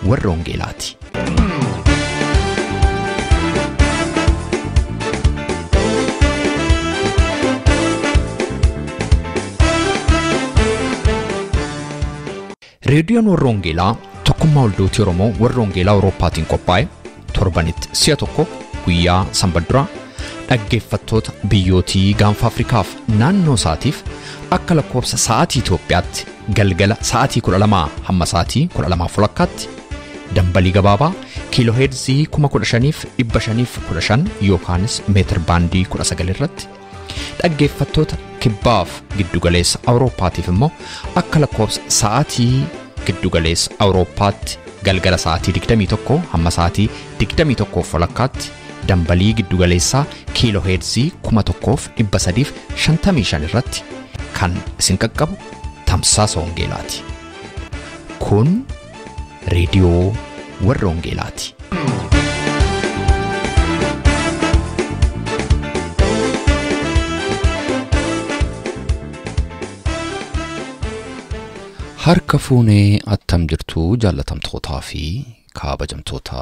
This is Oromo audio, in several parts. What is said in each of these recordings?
warra Wangeelaati. Reediyoon warra Wangeelaa tokkummaa waldootii Oromoo warra Wangeelaa Awurooppaatiin qophaa'e torbanitti si'a tokko guyyaa sanbata dhaggeeffattoota biyyootii gaanfa Afrikaaf naannoo isaatiif akka lakkoofsa sa'aatii Itoophiyaatti galgala sa'aatii 12 hamma sa'aatii 12:30 dambalii gabaabaa kiilooheerzii 15,515 yookaanis meetir baandii 19 irratti dhaggeeffattoota kibbaaf giddugaleessa Awurooppaatiif immoo akka lakkoofsa sa'aatii giddugaleessa Awurooppaatti galgala sa'aatii 21 hamma sa'aatii 21:30 dambalii giddugaleessaa kiilooheerzii 1355 irratti kan isin qaqqabu tamsaasa Wangeelaati. Kun reediyoo warra Wangeelaati. Harka fuunee attam jirtu jaallatamtootaa fi kabajamtoota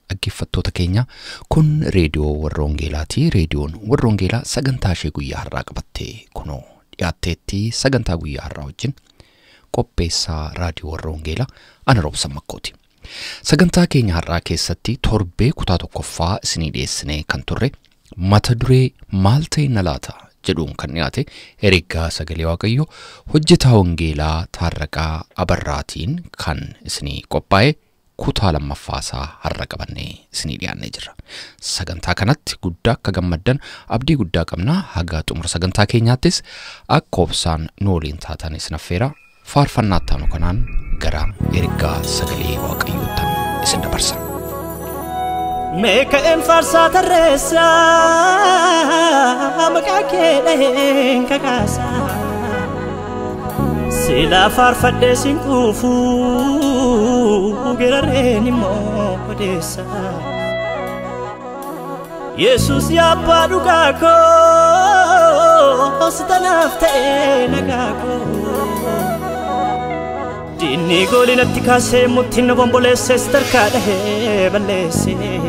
dhaggeeffattoota keenya, kun reediyoo warra Wangeelaati. Reediyoon warra Wangeelaa sagantaa ishee guyyaa har'aa qabattee kunoo dhiyaatteetti. Sagantaa guyyaa har'aa wajjin qopheessaa raadiyoo warra Wangeelaa ana Roobsan Makkooti. Sagantaa keenya har'aa keessatti torbee kutaa tokkoffaa isinii dhiyeessinee kan turre mata duree maal ta'e na laata jedhuun kan dhiyaate ergaa sagalee Waaqayyoo hojjetaa Wangeelaa Taarraqaa Abarraatiin kan isinii qophaa'e kutaa lammaffaasaa har'a qabannee isinii dhiyaannee jirra. Sagantaa kanatti guddaa akka gammaddan abdii guddaa qabna. Haga xumura sagantaa keenyaattis akka obsaan nu waliin taatan isin affeera. Faarfannaa taanu kanaan gara ergaa sagalee Waaqayyoottan isin dabarsa. Meeka'een faarsaa tarreessaa maqaa kee dhaheen kakaasaa silaa faarfadhee siin quufuu gerarreen immoo odeessaa. Yesuus yaa abbaa dhugaa koo si tanaaf ta'ee nagaa koo. Diinni goolinatti kaasee muttiin na bomboleessee si tarkaa dhahee balleessee.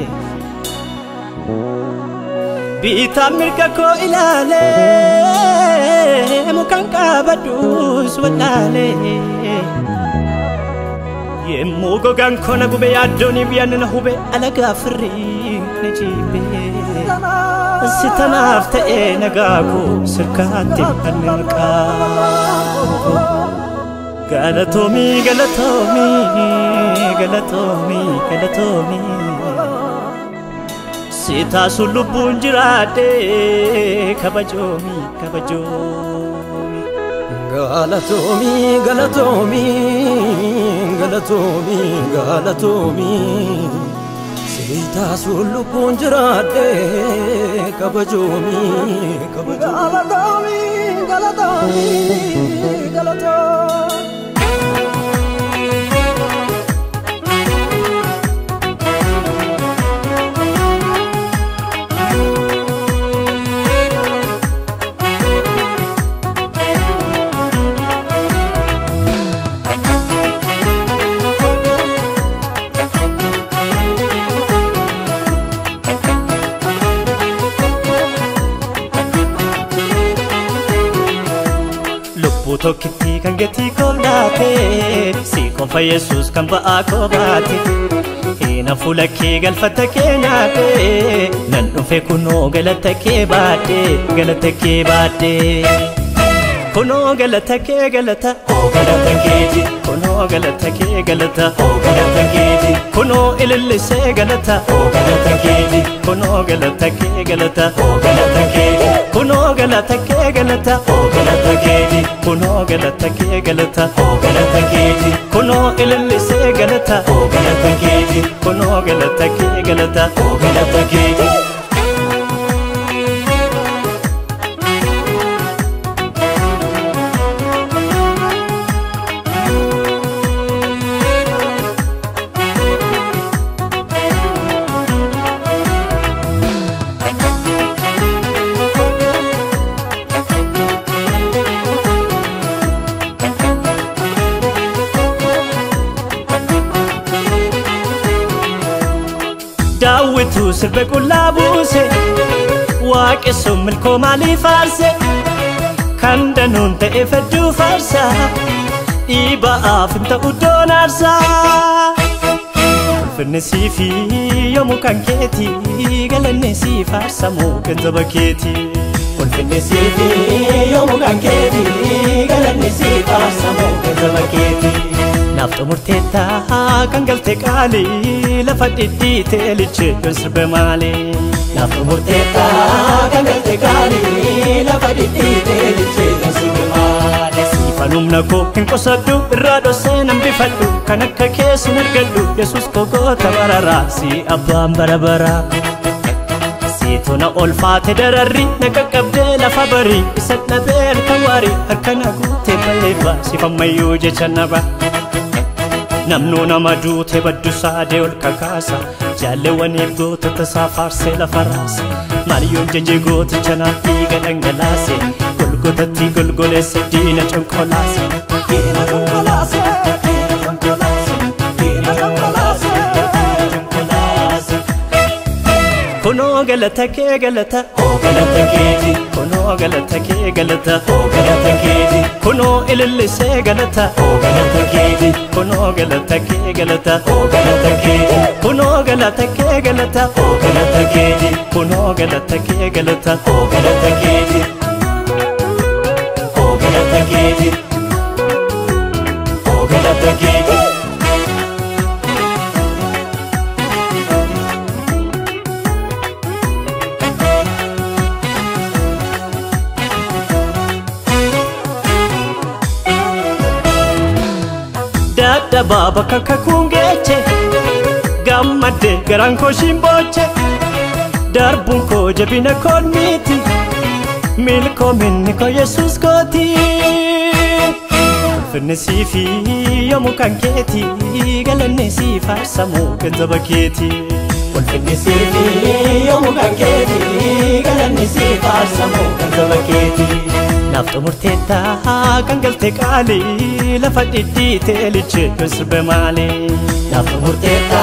Biitaan mirga koo ilaalee mukaan qabadhuus wallaalee. Yemmuu gogaan koo na gube yaaddoon biyyan na hube alagaa firrii na jiibee. Si tanaaf ta'ee nagaa koo sirkaatti hanni maqaa koo. Galatoomii galatoomii galatoomii galatoomii. Si taasuun lubbuun jiraadhee kabajoomii kabajoomii. Galatoomii galatoomii galatoomii galatoomii. Si taasuun lubbuun jiraadhee kabajoomii kabajoomii. Galatoomii galatoomii galatoomii. Tokkitti kan gatii koo laatee si qofa Yesuus kan ba'aa koo baate hina fuula kee galfata kee nyaatee nan dhufe kunoo galata kee baadhee galata kee baadhee. Kunoo galata kee galata oo galata keeti kunoo galata kee galata oo galata keeti kunoo ilillisee galata oo galata keeti kunoo galata kee galata oo galata keeti kunoo galata kee galata oo galata keeti kunoo galata kee galata oo galata keeti kunoo ilillisee galata oo galata keeti kunoo galata kee galata oo galata keeti. Daawwitu sirbe qullaa buuse waaqessuun milkoo maalii faarse kan danuun ta'e fedduu faarsa dhiibaaf hin ta'u doon aarsa. Ulfinni siifi yoomuu kan keeti galanni sii faarsamu ganzaba keeti. Ulfinni siifi yoomuu kan keeti galanni sii faarsamu ganzaba keeti. Naaf xumurteetta kan galte qaalii lafa dhidhiitee lichee yoon sirbe maali. Naaf xumurteetta kan galte qaalii lafa dhidhiitee lichee yoon sirbe maali. Siifan humna koo hin qosadhu irraa dhoosee nan bifadhu kan akka keessan argadhu Yesuus koo goota bararaa si abbaan bara bara. Siitona olfaate dararri na qaqqabdee lafa barii isa dhabee harka waarii harka na guutee balleeffa siifammayyuu jecha naba. Namnuu nama duute baddu saadee ol kakaasa jaalleewwaniif gootota isaa faarsee lafa raasa maaliyoon jajee gooticha naaf dhiiga dhangalaase golgotatti golgoleesse diina conqolaase. Diina conqolaase, diina conqolaase, diina conqolaase. Kunoo galata kee galata, oo galata keeti. Kunoo galata kee galata, oo galata keeti. Kunoo ilillisee galata, oo galata keeti. Kunoo galata kee galata, oo galata keeti. Kunoo galata kee galata, oo galata keeti. Kunoo galata kee galata, oo galata keeti. Oo galata keeti. Oo galata keeti. Dadhabaa bakka kakuun geeche gammadde garaan koo shimbooche darbuun koo jabina koon miti milkoominni koo Yesuus kooti. Ulfinni siifi yoomuu kan keeti galanni sii faarsamu ganzaba keeti. Ulfinni siifi yoomuu kan keeti galanni sii faarsamu ganzaba keeti. Naaf xumurteetta kan galte qaalii lafa dhidhiitee lichee yoon sirbe maali. Naaf xumurteetta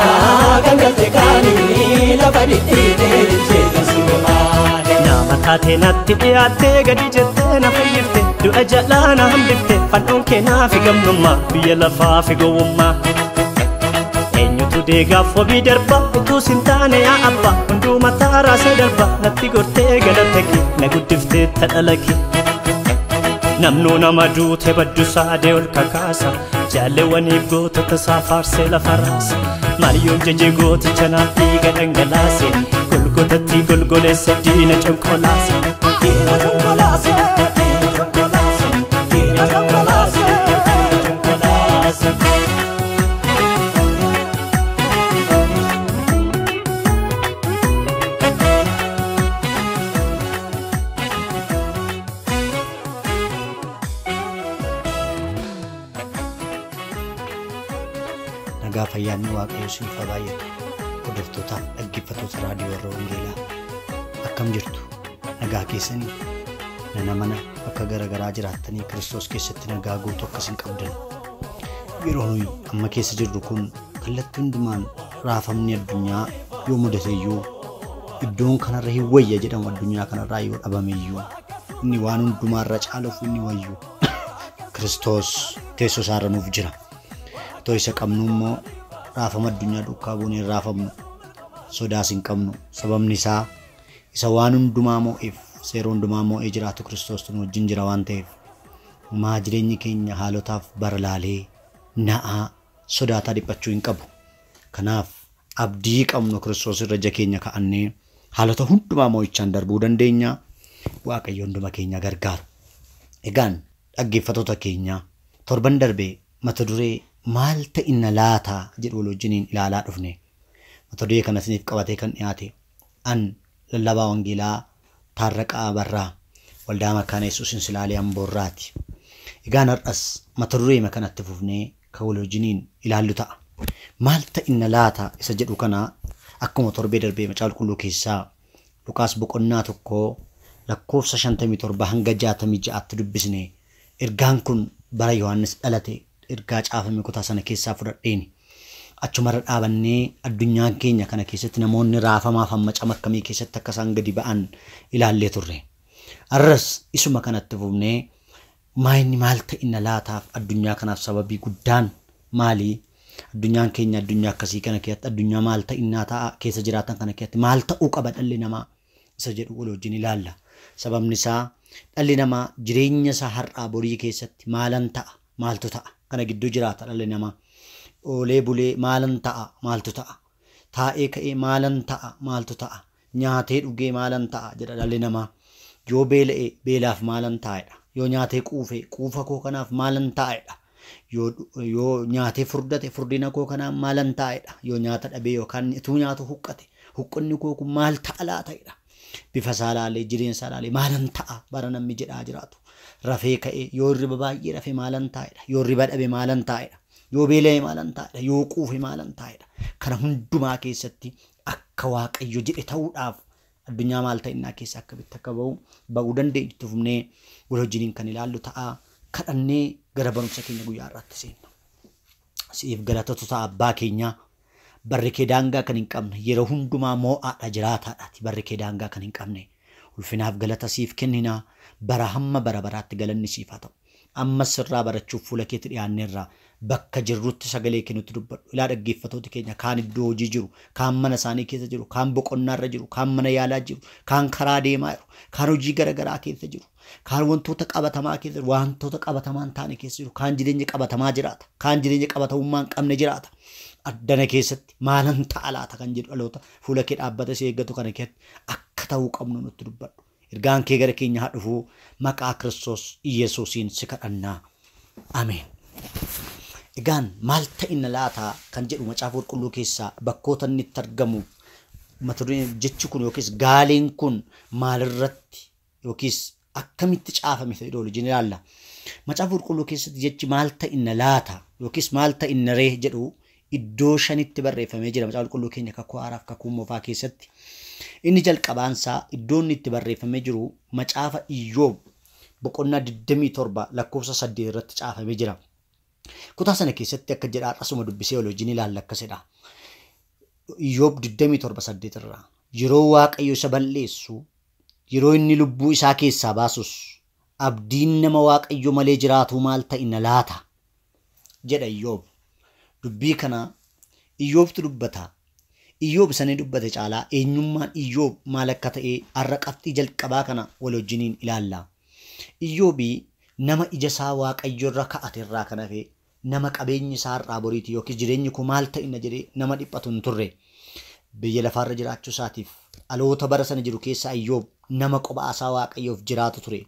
kan galte qaalii lafa dhidhiitee lichee yoon sirbe maali. Nama taatee natti dhiyaattee gadi jettee na fayyifte du'a jalaa na hambifte fannoon kee naaf gamnummaa biyya lafaa fi gowwummaa. Eenyutu deegaaf wabii darba utuu sin taane yaa abbaa hunduu mataa raasee darba natti gortee galata kee na guddiftee tadhala kee. Namnuu nama duute baddu saadee ol kakaasa jaalleewwaniif gootota isaa faarsee lafa raasa maaliyoon jajee gooticha naaf dhiiga dhangalaase golgotatti golgoleesse diina conqolaase. Diina conqolaase, diina conqolaase, diina conqolaase. Conqolaase. Nagaa fayyaanni Waaqayyo isiniif haa baay'atu. Hordoftootaaf dhaggeeffattoota raadiyoo warra Wangeelaa akkam jirtu? Nagaa keessanii nana mana bakka garaagaraa jiraattanii Kiristoos keessatti nagaa guutuu akka isin qabdan. Yeroo nuyi amma keessa jirru kun kallattii hundumaan raafamni addunyaa yoo mudate iyyuu iddoon kanarra hin wayya jedhamu addunyaa kanarraa yoo dhabame iyyuu inni waan hundumaarra caaluuf inni wayyu Kiristoos teessoo isaarra nuuf jira. Otoo isa qabnu immoo raafama addunyaa duukaa buunee hin raafamnu sodaas hin qabnu sababni isaa isa waan hundumaa moo'eef seera hundumaa moo'ee jiraatu Kiristoos nu wajjin jira waan ta'eef maa jireenyi keenya haalotaaf bara laalee na'aa sodaataa dhiphachuu hin qabu. Kanaaf abdii qabnu Kiristoos irra ija keenya ka'annee haalota hundumaa moo'ichaan darbuu dandeenya. Waaqayyo hunduma keenya gargaaru. Egaan dhaggeeffattoota keenya torban darbee mata duree maal ta'inna laataa jedhu wal wajjiniin ilaalaa dhufne. Mata duree kana isiniif qabatee kan dhiyaate an lallabaa wangeelaa Taarraqaa Abarraa waldaa Makaana Yesuus Insilaalee Amboorraati. Egaan har'as mata duree kanatti fufnee kan wal wajjiniin ilaallu ta'a. Maal ta'inna laataa isa jedhu kana akkuma torbee darbee macaafa qulqulluu keessaa Luqaas boqonnaa 1 lakkoofsa 57 hanga 66tti dubbisne. Ergaan kun bara Yohaannis dhalate ergaa caafame kutaa sana keessaa fudhadheeni. Achumarra dhaabannee addunyaa keenya kana keessatti namoonni raafamaaf hammacama akkamii keessatti akka isaan gadi ba'an ilaallee turre. Arras isuma kanatti fufnee maayinni maal ta'inna laataaf addunyaa kanaaf sababii guddaan maali? Addunyaan keenya addunyaa akkasii kana keessatti addunyaa maal ta'innaa ta'a keessa jiraatan kana keessatti maal ta'uu qaba dhalli namaa isa jedhu wal wajjin ilaalla. Sababni isaa dhalli namaa jireenya isaa har'aa borii keessatti maalan ta'a maaltu ta'a kana gidduu jiraata dhalli namaa. Oolee bulee maalan ta'a maaltu ta'a, taa'ee ka'ee maalan ta'a maaltu ta'a, nyaatee dhugee maalan ta'a jedha dhalli namaa. Yoo beela'e beelaaf maalan taa'edha, yoo nyaatee quufe quufa koo kanaaf maalan taa'edha, yoo nyaatee furdate furdina koo kanaaf maalan taa'edha, yoo nyaata dhabee yookaan utuu nyaatu huqqate huqqinni koo kun maal ta'a laata'edha. Bifa isaa laalee jireenya isaa laalee maalan ta'a bara namni jedhaa jiraatu. Rafee ka'ee yoo hirriba baay'ee rafe maalan taa'edha, yoo hirriba dhabe maalan taa'edha, yoo beela'e maalan taa'edha, yoo quufe maalan taa'edha. Kana hundumaa keessatti akka Waaqayyo jedhe ta'uudhaaf addunyaa maal ta'innaa keessa akkamitti akka ba'uu dandeenyu itti fufnee wal wajjiniin kan ilaallu ta'a. Kadhannee gara barumsa keenya guyyaa har'aatti seenna. Siif galatatu ta'a abbaa keenyaa. Barri kee daangaa kan hin qabne yeroo hundumaa moo'aadha jiraataadhaati. Barri kee daangaa kan hin qabne ulfinaaf galata siif kenninaa bara hamma bara baraatti galanni siif haa ta'u. Ammas sirraa barachuuf fuula keetti dhiyaanneerra bakka jirrutti sagalee kee nutti dubbadhu. Ilaa dhaggeeffattoota keenya kaan iddoo hojii jiru, kaan mana isaanii keessa jiru, kaan boqonnaarra jiru, kaan mana yaalaa jiru, kaan karaa deemaa jiru, kaan hojii garaagaraa keessa jiru, kaan wantoota qabatamaa keessa jiru, wantoota qabatamaa hin taane keessa jiru, kaan jireenya qabatamaa jiraata, kaan jireenya qabatamummaa hin qabne jiraata. Addana keessatti maalan ta'a laata kan jedhu dhaloota fuula kee dhaabbata si eeggatu kana keessatti akka ta'uu qabnu nutti dubbadhu. Ergaan kee gara keenya haa dhufu maqaa Kiristoos Iyesuusiin si kadhannaa. Ameen. Egaan maal ta'inna laata kan jedhu macaafa qulqulluu keessaa bakkoota inni itti argamu mata dureen jechi kun yookiis gaaleen kun maalirratti yookiis akkamitti caafame jedhu waliin ilaalla. Macaafa qulqulluu keessatti jechi maal ta'inna laata yookiis maal ta'inna ree jedhu iddoo shanitti barreeffamee jira macaafa qulqulluu keenya kakuu haaraaf kakuu moofaa keessatti. Inni jalqabaansaa iddoo inni itti barreeffamee jiru macaafa Iyyoob boqonnaa 27 lakkoofsa 8 irratti caafamee jira. Kutaa sana keessatti akka jedhaa asuma dubbisee wal wajjin ilaalla akkasidha. Iyyoob 27:8 irraa yeroo Waaqayyo isa balleessu, yeroo inni lubbuu isaa keessaa baasus abdiin nama Waaqayyo malee jiraatu maal ta'inna laata jedha Iyyoob. Dubbii kana Iyyoobtu dubbata. Iyyoob sanii dubbate caalaa eenyummaan Iyyoob maal akka ta'e har'a qabxii jalqabaa kana wal wajjiniin ilaalla. Iyyoobi nama ija isaa Waaqayyo irra ka'ate irraa kan hafe nama qabeenyi isaa har'aa boriiti yookiis jireenyi koo maal ta'inna jedhee nama dhiphatu hin turre. Biyya lafaarra jiraachuu isaatiif dhaloota bara sana jiru keessaa Iyyoob nama kophaa isaa Waaqayyoof jiraatu ture.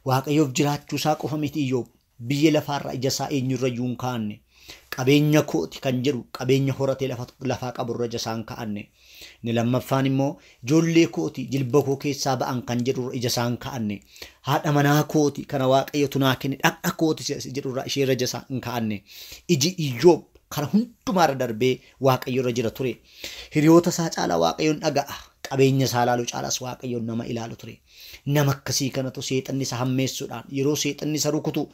Waaqayyoof jiraachuu isaa qofa miti Iyyoob biyya lafaarra ija isaa eenyurra iyyuu hin kaa'anne. Qabeenya kooti kan jedhu qabeenya horatee lafaa qaburra ija isaa hin kaa'anne. Inni lammaffaan immoo ijoollee kooti jilba koo keessaa ba'an kan jedhurra ija isaa hin kaa'anne. Haadha manaa kooti kana Waaqayyotu naa kenne dhaqna kooti jedhurra isheerra ija isaa hin kaa'anne. Iji Iyyoob kana hundumaarra darbee Waaqayyorra jira ture. Hiriyoota isaa caalaa Waaqayyoon dhaga'a. Qabeenya isaa ilaalu caalaas Waaqayyoon nama ilaalu ture. Nama akkasii kanatu seexanni isa hammeessuudhaan yeroo seexanni isa rukutu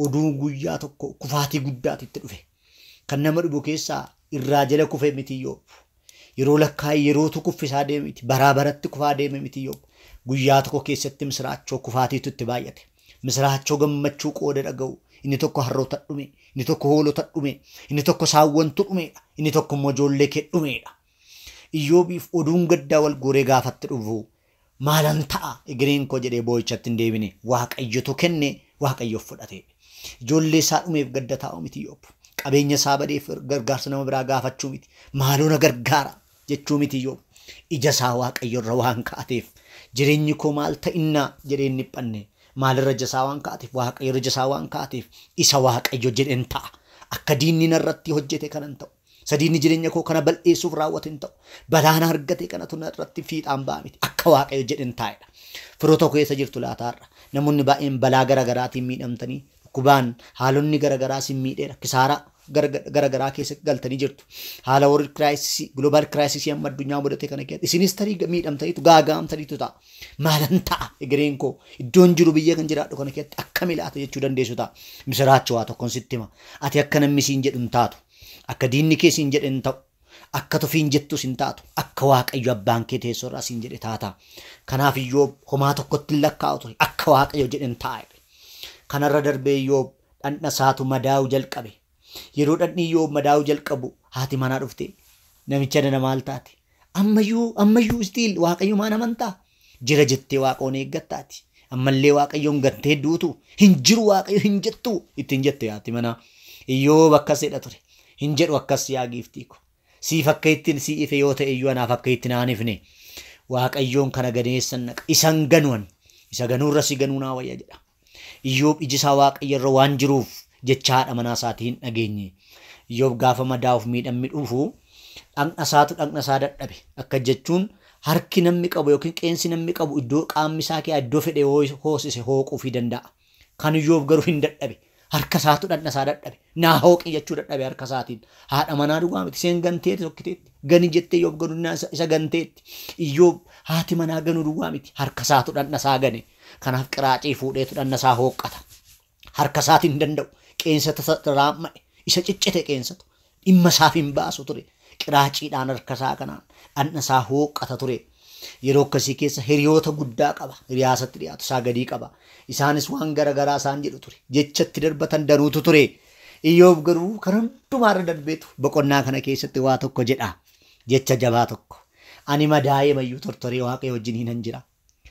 oduu guyyaa tokko kufaatii guddaatu itti dhufe. Kan nama dhibu keessaa irraa jala kufe miti Iyyoob. Yeroo lakkaa'e yerootu kuffisaa deeme miti. Baraa baratti kufaa deeme miti Iyyoob. Guyyaa tokko keessatti misiraachoo kufaatiitu itti baay'ate. Misiraachoo gammachuu qooda dhaga'u. Inni tokko harroota dhume, inni tokko hoolota dhume, inni tokko saawwantu dhumeedha, inni tokko immoo ijoollee kee dhumeedha. Iyyoobiif oduun gaddaa wal guuree gaafatti dhufu maalan ta'a egereen koo jedhee boo'ichatti hin deebine. Waaqayyotu kenne Waaqayyoof fudhate. Ijoollee isaa dhumeef gadda taa'u miti Iyyoob. Qabeenya isaa badeef gargaarsa nama biraa gaafachuu miti. Maaloo na gargaara jechuu miti Iyyoob. Ija isaa Waaqayyo irra waan ka'ateef jireenyi koo maal ta'innaa jedhee hin dhiphanne. Maalirra ija isaa waan ka'ateef Waaqayyo irra ija isaa waan ka'ateef isa Waaqayyo jedheen ta'a. Akka diinni narratti hojjete kanan ta'u. Sadiinni jireenya koo kana bal'eessuuf raawwate hin ta'u. Balaan argate kanatu narratti fiixaan ba'a miti. Akka Waaqayyo jedheen taa'edha. Firoota keessa jirtu laataarra. Namoonni baay'een balaa garaagaraatiin miidhamtanii dhukkubaan haalonni garaagaraa sin miidheera. Kisaaraa garagaraa keessa galtanii jirtu. Haala world crisis, global crisis amma addunyaa mudate kana keessatti isinis tarii miidhamtaniitu gaaga'amtaniitu ta'a. Maalan ta'a egereen koo iddoon jiru biyya kan jiraadhu kana keessatti akkami laata jechuu dandeessu ta'a. Misiraachoo waa tokkoon sitti hima. Ati akka namni siin jedhu hin taatu. Akka diinni kee siin jedhe hin ta'u. Akka tufiin jettus hin taatu. Akka Waaqayyo abbaan kee teessoo irraa siin jedhe taata. Kanaaf Iyyoob homaa tokkotti hin lakkaa'u ture. Akka Waaqayyo jedhe hin ta'a. Kanarra darbee Iyyoob dhandha isaatu madaa'uu jalqabe. Yeroo dhandhi Iyyoob madaa'uu jalqabu haati manaa dhufte namicha nana maal taate? Ammayyuu istiil Waaqayyo maan amantaa? Jira jettee Waaqoon eeggattaati. Ammallee Waaqayyoon gattee duutu hin jiru Waaqayyo hin jettu ittiin jette haati manaa. Iyyoob akkas jedha ture. Hin jedhu akkas yaa giiftii ko. Siif akka ittiin si ife yoo ta'e iyyuu anaaf akka ittiin aan ifne. Waaqayyoon kana ganeessan naqa. Isan ganuan. Isa ganuurra si ganuu naa wayya jedha. Iyyoob iji isaa Waaqayyo irra waan jiruuf jecha haadha manaa isaatii hin dhageenye. Iyyoob gaafa madaa'uuf miidhamni dhufu dhaqna isaatu dhaqna isaa dadhabe. Akka jechuun harki namni qabu yookiin qeensi namni qabu iddoo qaamni isaa kee iddoo fedhe hoosise hooquufii danda'a. Kan Iyyoob garuu hin dadhabe. Harka isaatu dhaqna isaa dadhabe. Naa hooqi jechuu dadhabe harka isaatiin. Haadha manaa dhugaa miti. Isheen ganteetti tokkiteetti. Gani jettee Iyyoob ganuu isa ganteetti. Iyyoob haati manaa ganuu duwwaa miti. Harka isaatu dhaqna isaa gane. Kanaaf qiraacii fuudheetu dhaqna isaa hooqqata. Harka isaatiin hin danda'u. Qeensa raamma'e. Isa ciccite qeensatu. Dhimma isaaf hin baasu ture. Qiraaciidhaan harka isaa kanaan dhaqna isaa hooqqata ture. Yeroo akkasii keessa hiriyoota guddaa qaba. Hiriyaasatti dhiyaatu isaa gadii qaba. Isaanis waan garaagaraa isaan jedhu ture. Jechatti darbatan danuutu ture. Iyyoob garuu kan hundumaarra darbeetu boqonnaa kana keessatti waa tokko jedha. Jecha jabaa tokko. Ani madaa'ee mayyuu tortoree Waaqayyo wajjin hinan jira.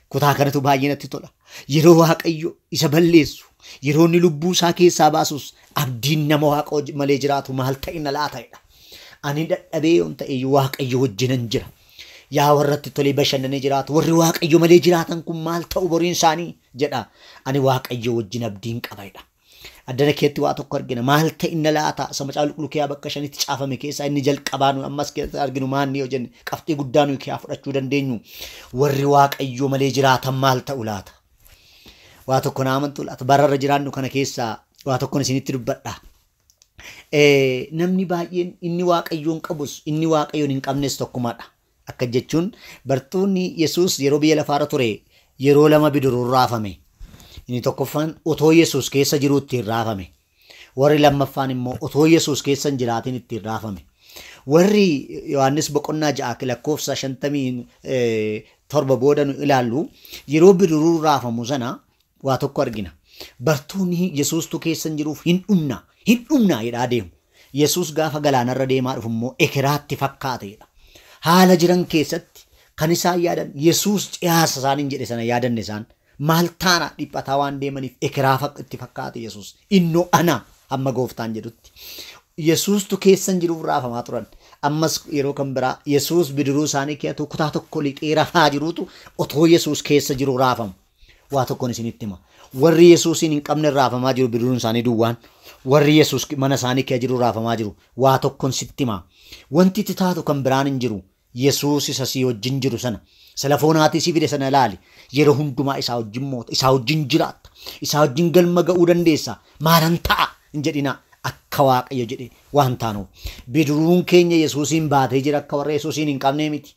Kutaa kanatu baay'ee natti tola. Yeroo Waaqayyo isa balleessu, yeroo inni lubbuu isaa keessaa baasus abdiin nama Waaqa malee jiraatu maal ta'inna laata jedha. Ani dadhabee yoon ta'e Waaqayyo wajjinan jira. Yaa warratti tolee bashannanee jiraatu warri Waaqayyo malee jiraatan kun maal ta'u boriin isaanii jedha. Ani Waaqayyo wajjin abdiin qaba jedha. Addana keetti waa tokko argina. Maal ta'inna laata? Isa macaafa qulqulluu kee bakka shanitti caafame keessaa inni jalqabaa nu ammas keessatti arginu maanni yoo jenne qabxii guddaa nuyi kee fudhachuu dandeenyu. Warri Waaqayyo malee jiraatan maal ta'u laata? Waa tokko na amantu laata? Bararra jiraannu kana keessaa waa tokkoon isinitti dubbadha. Namni baay'een inni Waaqayyoon qabus inni Waaqayyoon hin qabnes tokkumadha. Akka jechuun bartoonni Yesuus yeroo biyya lafaarra ture yeroo lama bidiruun raafame. Inni tokkoffaan otoo Yesuus keessa jiruu ittiin raafame. Warri lammaffaan immoo otoo Yesuus keessa hin jiraatin ittiin raafame. Warri Yohaannis boqonnaa 6 lakkoofsa 57 booda nu ilaallu yeroo bidiruun raafamu sana waa tokko argina. Bartoonni Yesuustu keessa hin jiruuf hin dhumna jedhaa deemu. Yesuus gaafa galaanarra deemaa dhufu immoo ekeraatti fakkaatedha. Haala jiran keessatti kan isaan yaadan Yesuus ciyaasa isaaniin jedhe sana yaadanne isaan maal taana dhiphataa waan deemaniif ekeraa itti fakkaate Yesuus innoo ana hamma gooftaan jedhutti. Yesuustu keessa hin jiruuf raafamaa turan. Ammas yeroo kan biraa Yesuus bidiruu isaanii keessa kutaa tokko lixee rafaa jiruutu otoo Yesuus keessa jiru raafamu. Waa tokkoon isinitti hima. Warri Yesuusiin hin qabne raafamaa jiru bidiruun isaanii duwwaan. Warri Yesuus mana isaanii keessa jiru raafamaa jiru. Waa tokkoon sitti hima. Wanti itti taatu kan biraan hin jiru. Yesuus isa si wajjin jiru sana. Salafoonaatii si fide sana ilaali. Yeroo hundumaa isaa wajjin moota. Isaa wajjin jiraatta. Isaa wajjin galma ga'uu dandeessa. Maalan ta'a hin jedhinaa. Akka Waaqayyo jedhe waan taanuuf. Bidiruun keenya Yesuusiin baatee jira akka warra Yesuusiin hin qabnee miti.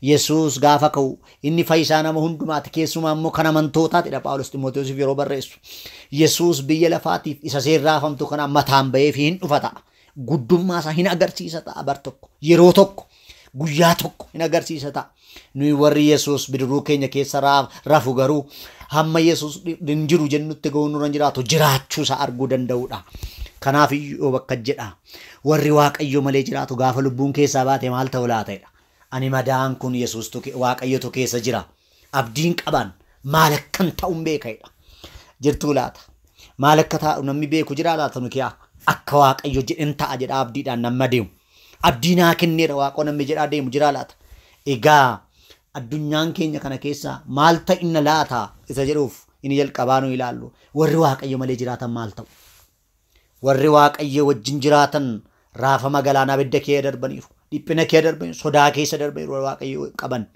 Yesuus gaafa ka'u inni fayyisaa nama hundumaati keessumaa immoo kan amantootaatidha Phaawulos Ximootewoosiif yeroo barreessu. Yesuus biyya lafaatiif isa seerraafamtu kana mataan ba'ee fi hin dhufa ta'a. Guddummaa isaa hin agarsiisa ta'a bar tokko. Yeroo tokko guyyaa tokko hin agarsiisa ta'a. Nuyi warri Yesuus bidiruu keenya keessa rafu garuu hamma Yesuus hin jiru jennutti ga'uu nurra hin jiraatu jiraachuu isaa arguu danda'uudha. Kanaaf iyyuu bakka jedha. Warri Waaqayyo malee jiraatu gaafa lubbuun keessaa baate maal ta'u laata'edha. Ani madaan kun Yesuustu Waaqayyotu keessa jira. Abdiin qaban maal akkan ta'uun beeka'edha. Jirtuu laata? Maal akka taa'u namni beeku jira laata nu kiyaa? Akka Waaqayyo jedhen ta'a jedha abdiidhaan nama deemu. Abdii naa kenneera Waaqoo namni jedhaa deemu jira laata? Egaa addunyaan keenya kana keessa maal ta'inna laata isa jedhuuf inni jalqabaa nu ilaallu. Warri Waaqayyo malee jiraatan maal ta'u? Warri Waaqayyo wajjin jiraatan raafama galaanaa abidda kee darbaniiru. Dhiphina kee darbaniiru. Sodaa keessa darbaniiru warri Waaqayyo qaban.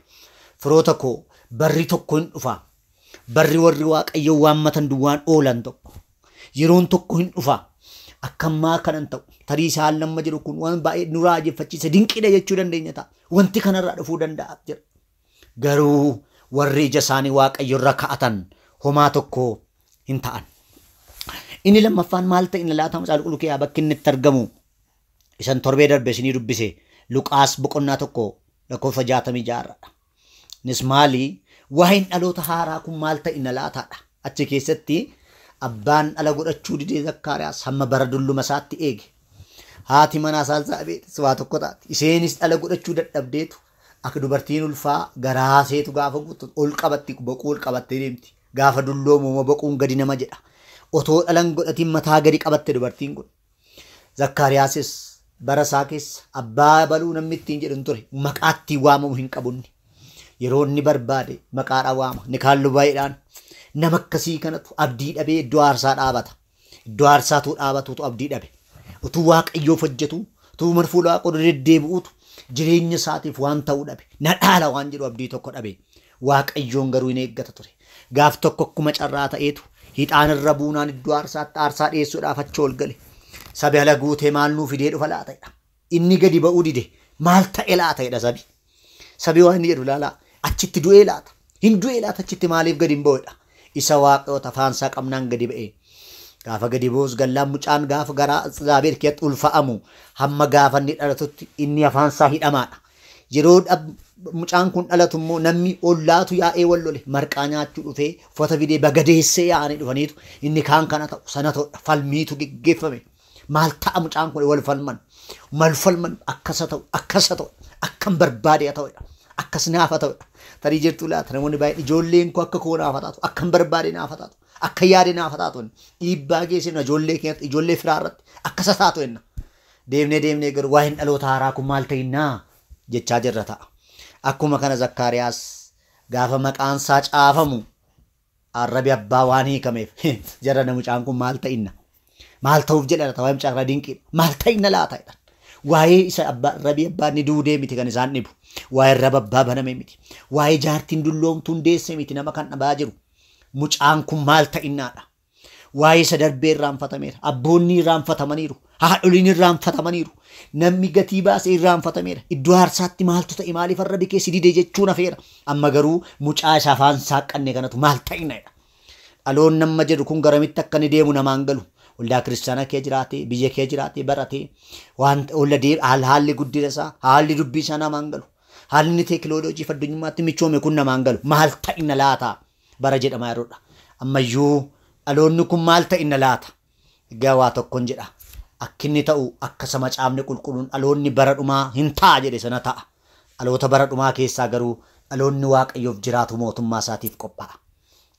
Firoota koo barri tokko hin dhufa. Barri warri Waaqayyo waammatan duwwaan oolan tokko. Yeroon tokko hin dhufa. Akka ammaa kanan ta'u. Tarii isaan lamma jiru kun waan baay'ee nu raajeffachiisa dinqiidha jechuu dandeenya ta'a. Wanti kanarraa dhufuu danda'a jedha. Garuu warri ija isaanii Waaqayyo irra kaa'atan homaa tokko hin ta'an. Inni lammaffaan maal ta'e inni laata macaafa qulqulluu keessaa bakki inni itti argamu Isan torbee darbe isinii dubbise Luqaas boqonnaa 1 lakkoofsa 66. Innis maali? Waa'een dhaloota haaraa kun maal ta'inna laataadha. Achi keessatti abbaan dhala godhachuu didee Zakkaariyaas hamma bara dulluma isaatti eege. Haati manaa Elsaabeexis waa tokko taati. Isheenis dhala godhachuu dadhabdeetu akka dubartiin ulfaa garaa seetu gaafa guutu ol qabatti boquu ol qabattee deemti. Gaafa dulloomu boquun gadi nama jedha. Otoo dhalan godhatiin mataa gadi qabatte dubartiin kun. Zakkaariyaasis bara isaa keessa abbaa baluu namni ittiin jedhu hin ture. Maqaa ittiin waamamu hin qabunni. Yeroo inni barbaade maqaadhaan waama. Inni kaan lubaayidhaan nama akkasii kanatu abdii dhabee iddoo aarsaa dhaabata. Iddoo aarsaatu dhaabatutu abdii dhabe. Utuu Waaqayyoof hojjetu, utuu mana fuula Waaqaa deddeebi'uutu jireenya isaatiif waan ta'uu dhabe. Na dhaala waan jedhu abdii tokko dhabe. Waaqayyoon garuu hin eeggata ture. Gaaf tokko akkuma carraa ta'eetu hixaan irra buunaan iddoo aarsaatti aarsaa dhiyeessuudhaaf achi ol gale. Sabi ala guutee maal nuu fidee dhufa laata jedha. Inni gadi ba'uu dide maal ta'e laata jedha sabi. Sabi waan inni jedhu laalaa achitti du'ee laata. Hin du'ee laata achitti maaliif gadi hin ba'uudha. Isa Waaqayyoota afaansaa qabnaan gadi ba'ee. Gaafa gadi ba'us gallaan mucaan gaafa garaa Elsaabeet keessatti ulfa'amu hamma gaafa inni dhalatutti inni afaansaa hidhamaadha. Yeroo mucaan kun dhalatu immoo namni ollaatu yaa'ee wal lole marqaa nyaachuu dhufee uffata fidee bagadeessee yaa'anii dhufaniitu inni kaan kana ta'u sana ta'udha falmiitu geggeeffame. Maal ta'a mucaan kun wal falman mal falman akkasa ta'u akkasa ta'u akkam barbaade ta'udha akkas naafa ta'udha. Tarii jirtu laata namoonni baay'een ijoolleen koo akka koo naafa taatu akkam barbaade naafa taatu akka yaade naafa taatu dhiibbaa geessinu ijoollee keenyatti ijoollee firaa irratti akkasa taatu jenna. Deemnee deemnee garuu waa'een dhaloota haaraa kun maal ta'innaa jechaa jirra ta'a. Akkuma kana Zakkaariyaas gaafa maqaan isaa caafamu arrabi abbaa waan hiikameef jara mucaan kun maal ta'inna? Maal ta'uuf jedha laata? Waa'ee mucaa kanaa dinqiidha. Maal ta'inna laata jedhan. Waa'ee isa arrabi abbaa inni duudee miti kan isaan dhibu. Waa'ee arraba abbaa baname miti. Waa'ee jaartiin dulloomtuun deesse miti nama kan dhabaa jiru. Mucaan kun maal ta'innaadha? Waa'ee isa darbee irraanfatameera. Abboonni irraanfatamaniiru. Haadholiin irraanfatamaniiru. Namni gatii baasee irraanfatameera. Iddoo aarsaatti maaltu ta'e maaliif arrabi keessi dide jechuun hafeera. Amma garuu mucaa isa afaan saaqqanne kanatu maal ta'inna jedha. Dhaloonni amma jedhu kun garamitti akka inni deemu namaan galu. Waldaa kiristaanaa kee jiraatee, biyya kee jiraatee, baratee, waan olla haalli guddina isaa, haalli dubbii isaa namaan galu. Haalli inni teekinooloojii fi addunyummaatti michoome kun namaan galu. Maal ta'inna laata? Bara jedhamaa yeroodha. Ammayyuu dhaloonni kun maal ta'inna laata? Egaa waa tokkoon jedha. Akka inni ta'u akka sama caafni qulqulluun dhaloonni bara dhumaa hin ta'a jedhe sana ta'a. Dhaloota bara dhumaa keessaa garuu dhaloonni Waaqayyoof jiraatu mootummaa isaatiif qophaa'a.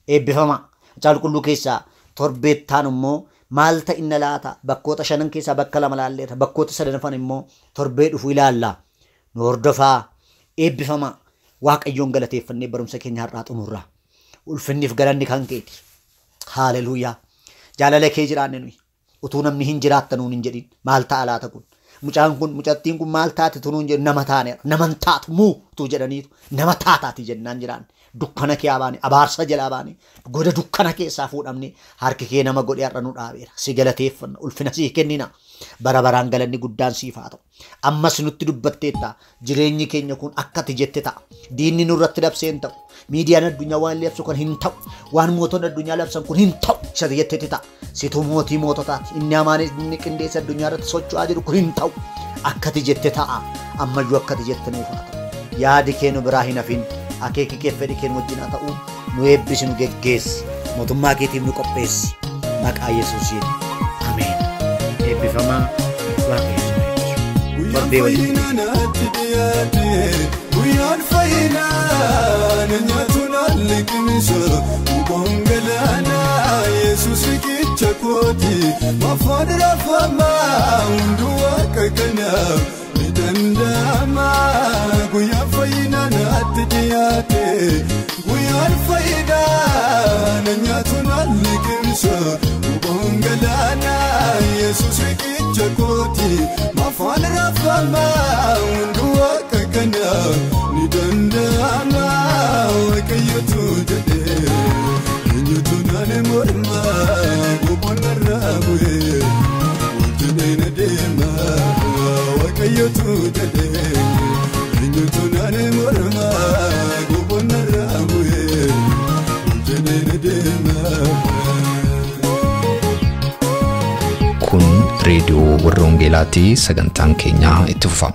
Eebbifama. Macaafa qulqulluu keessaa torbeettaan immoo maal ta'inna laata? Bakkoota 5 keessaa bakka 2 laalleerra. Bakkoota 3 immoo torbee dhufu ilaalla. Nu hordofaa. Eebbifama. Waaqayyoon galateeffannee barumsa keenya har'aa xumurra. Ulfinniif galanni kan keeti. Haaleluuyaa. Jaalala kee jiraanne nuyi. Utuu namni hin jiraattan nuun hin jedhin maal ta'a laata kun? Mucaan kun mucattiin kun maal taate tunuun jedhu nama taaneera. Nama hin taatu muu utuu jedhaniitu nama taataati jennaan jiraanne. Dukkana kee baane abaarsa jalaa baane goda dukkana keessaa fuudhamne harki kee nama godhee har'a nu dhaabeera. Si galateeffanna ulfina sii kennina. Bara baraan galanni guddaan siif haa ta'u. Ammas nutti dubbatteetta jireenyi keenya kun akka ati jette ta'a. Diinni nurratti labsee hin ta'u. Miidiyaan addunyaa waan labsu kun hin ta'u. Waan mootonni addunyaa labsan kun hin ta'u. Isa jettetti ta'a. Situ mootii moototaati. Inni hamaan inni qindeessa addunyaa irratti socho'aa jiru kun hin ta'u. Akka ati jette ta'a. Ammayyuu akka ati jette nuuf haa ta'u. Yaadi kee nu biraa hin hafin. Akeeki kee fedhi kee nu wajjin haa ta'u. Nu eebbisi nu geggeessi. Mootummaa keetiif nu qopheessi. Maqaa Yesuusiin. Ameen. Eebbifamaa Waaqayyo isin haa eebbisu. Torbee walitti deebina. Guyyaan fayyinaa na nyaatu naan liqimsa Bukoon galaanaa Yesuus riqicha kooti Maafaan raafamaa hunduu waaqa kanaaf ni danda'ama. Guyyaan fayyinaa natti dhiyaate Guyyaan fayyinaa na nyaatu naan liqimsa Bukoon galaanaa Yesuus riqicha kooti Maafaan raafamaa hunduu waaqa kanaaf ni danda'ama. Waaqayyotu jedhee eenyutu naan morma boqonna narraa bu'ee wajjin na deema. Waaqayyotu jedhee eenyutu naan morma boqonna narraa bu'ee wajjin na deema. Kun Reediyoo Warra Wangeelaatii sagantaan keenya itti fufa.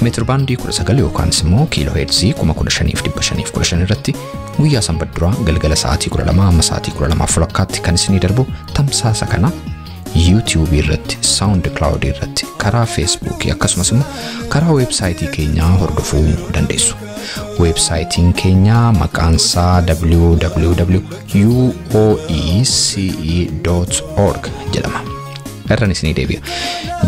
Meetir baandii 19 yookaan immoo kiiloo heerzii 15,515 irratti guyyaa sanbata duraa galgala sa'aatii 12 amma sa'aatii 12:30 kan isinii darbu tamsaasa kana YouTube irratti, SoundCloud irratti, karaa Facebook akkasumas immoo karaa weebsaayitii keenyaa hordofuu dandeessu. Weebsaayitiin keenya maqaan isaa www.uoece.org jedhama. Irraan isinii deebi'a.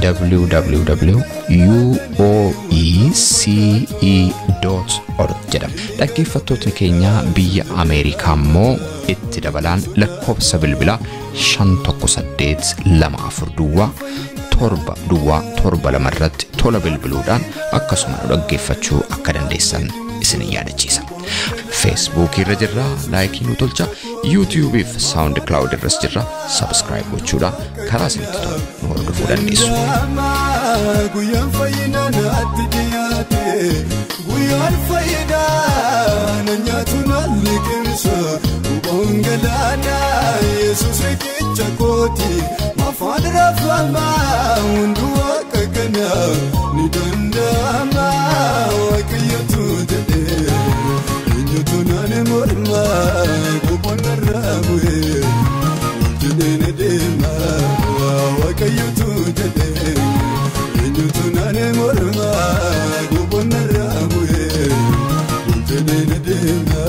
www.uoece.org jedhama. Dhaggeeffattootni keenya biyya Ameerikaa immoo itti dabalaan lakkoofsa bilbilaa 518 24 duwwaa 7 duwwaa 7 2 irratti tola bilbiluudhaan akkasuma nu dhaggeeffachuu akka dandeessan isin yaadachiisa. Facebook irra jirra, laayikii nu tolcha, YouTube fi SoundCloud irras jirra, subscribe gochuudhaan karaa isinitti tolu nu hordofuu dandeessu. Guyyaan fayyinaa naatti dhiyaate, guyyaan fayyinaa na nyaatu na liqimsa, huboon galaanaa Yesuus riqicha kooti, mafaan rafamaa hunduu waaqa kana ni danda'ama waaqayyotu jedhee. Eenyutu naan morma goboon narraa bu'ee jedhee deema waaqayyotu jedhee. Eenyutu naan morma goboon narraa bu'ee jedhee deema.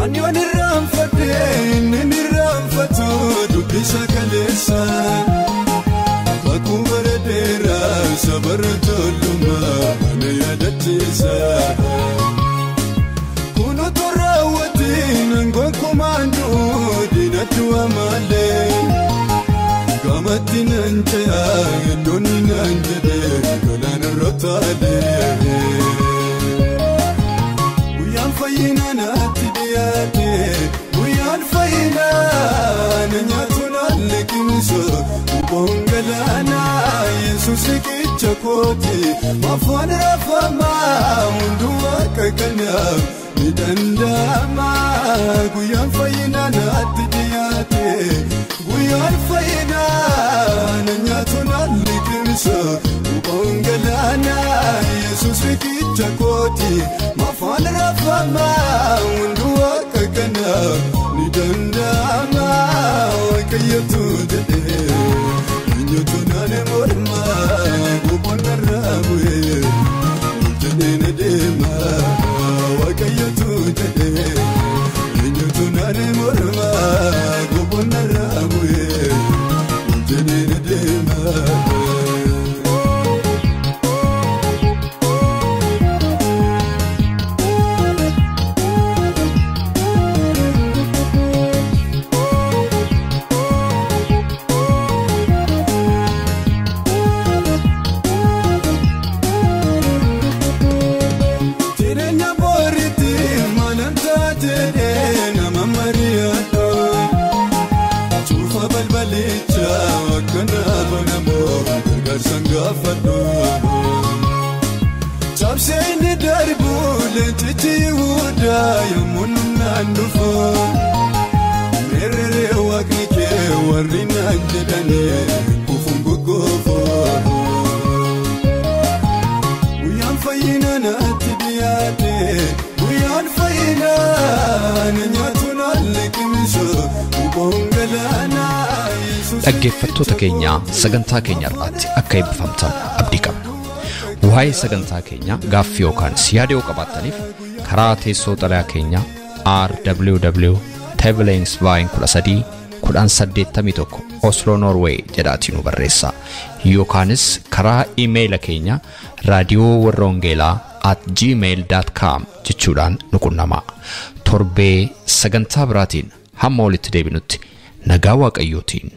Ani waan irraanfadhe inni hin irraanfatu dubbisa kaleessa. Kakuu bara dheeraa sabara tolummaa ana yaadachiisa. Kun otoo raawwatiin gonkumaan du'u diinatti waamaalee. Gamatti nan ce'a iddoon nan jedhee galaanarra taalee. Guyyaan fayyinaa naatti dhiyaate, guyyaan fayyinaa na nyaatu na liqimsa, huboon galaanaa Yesuus riqicha kooti, mafaan rafamaa hunduu waaqa kanaaf ni danda'ama. Guyyaan fayyinaa naatti dhiyaate, guyyaan fayyinaa na nyaatu na liqimsa, huboon galaanaa Yesuus riqicha kooti, mafaan rafamaa hunduu waaqa kanaaf ni danda'ama. Waaqayyotu jedhee eenyutu naan morma goboon narraa bu'ee jedhee deema. Waaqayyotu jedhee eenyutu naan morma goboon narraa bu'ee jedhee deema. Jireenya booritti maalantaa jedhee nama mari'adhu. Cufa balbalicha akkana banamoo gargaarsan gaafadhu. Cabsee inni darbu leencichi Yihudaa yommuu naan dhufu. Meerree waaqni kee warri naan jedhanii kufuun goggoofu. Guyyaan fayyinaa naatti dhiyaate, guyyaan fayyinaa na nyaatu na liqimsa, huboon galaanaa Yesuus. Dhaggeeffattoota keenya sagantaa keenya irraatti akka eebbifamtan abdii qabna. Waa'ee sagantaa keenyaa gaaffii yookaan yaada yoo qabaattaniif karaa teessoo xalayaa keenyaa RWW Tevelinsvine 13 1081 Oslo Norway jedhaatii nu barreessaa. Yookaanis karaa iimeeyila keenya raadiyoo warra wangeelaa @gmail.com jechuudhaan nu qunnamaa. Torbee sagantaa biraatiin hamma walitti deebinutti nagaa Waaqayyootiin